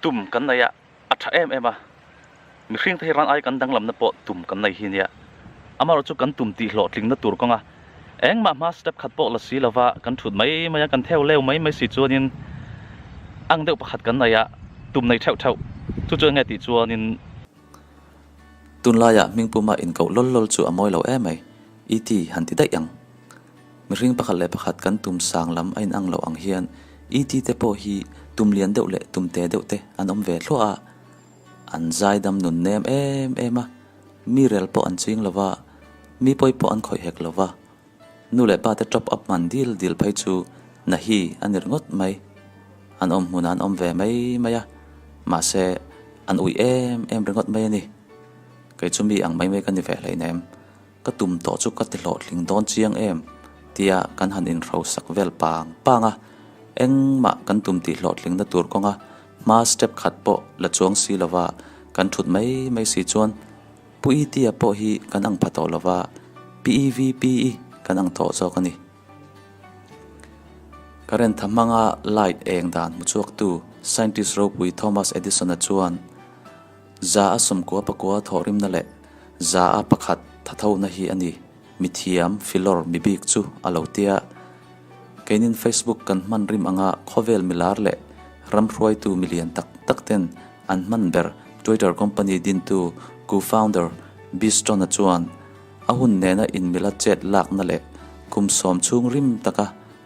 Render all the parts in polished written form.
Tum kan nei a, a tha em em a. Mihring te hi ran ai kan danglamna pawh tum kan nei hi nia. Amaherawhchu kan tum tih hlawhtlingna tur kawnga engmah hma step khat pawh la si lova kan thut mai mai a, kan theu leu mai mai si chuanin ang deuh pakhat kan nei a, tum nei theuh theuh. Chu chu enge tih chuanin. Tunlaiah hmingpuma inkoh lawl lawl chu a mawi lo em mai, ET han ti daih ang. Mihring pakhat leh pakhat kan tum sang lam a inang loh ang hian ET te pawh hi tum lian deuh leh tum te deuh te an awm ve thluah a, an zaidam nun nem em em a, mi rel pawh an ching lo va, mi pawi pawh an khawih hek lo va, nu leh pa te top up man dil dil phei chu na hi a ni ringawt mai, an awm hmunah an awm ve mai mai a, mahse an ui em em ringawt mai a ni. Kei chu mi ang mai mai ka ni ve hleinem. Ka tum tawh chu ka ti hlawhtling dawn chiang em? tia kan han inhrosak vel pang pang a, engmah kan tum tih hlawhtlingna tur kawnga hma step khat pawh la chuang si lova kan thut mai mai si chuan Pu Itia pawh hi kan ang pha tawh lova PEVPE kan ang tawh zawk a ni. Current tha hmanga light eng dan hmu chhuaktu scientist ropui Thomas Edison-a chuan Za a sawmkua pakua thawhrimna leh za a pakhat thathona hi a ni, mithiam, filawr, mibik chu a lo tia. Keinin Facebook kan hman rim anga khawvel milar leh ram hruaitu milian tak tak ten an hman ber Twitter company dintu co-founder Bistron-a chuan a hun nena inmila chet lakna leh kum sawm chhung rim taka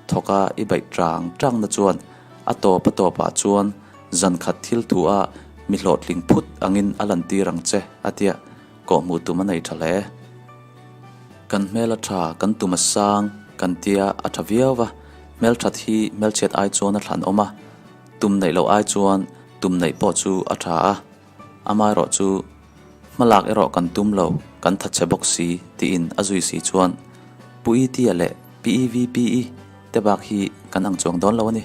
thawka i baih tang tangna chuan a tawp a tawpah chuan zan khat thil thu a mi hlawhtling phut angin a lantir ang che a tia kawhhmuh tum a nei tha hle. Kan hmel a tha, kan tum a sang kan tia a tha viau va, hmelthat hi hmelchhiat ai chuan a thlan awm a, tum neih loh ai chuan tum neih pawh chu a tha a, amaherawh chu hmalak erawh kan tum lo, kan thatchhe bawk si tiin a zui si chuan Pu Itia leh PEVPE te bak hi kan ang chuang dawn lo a ni.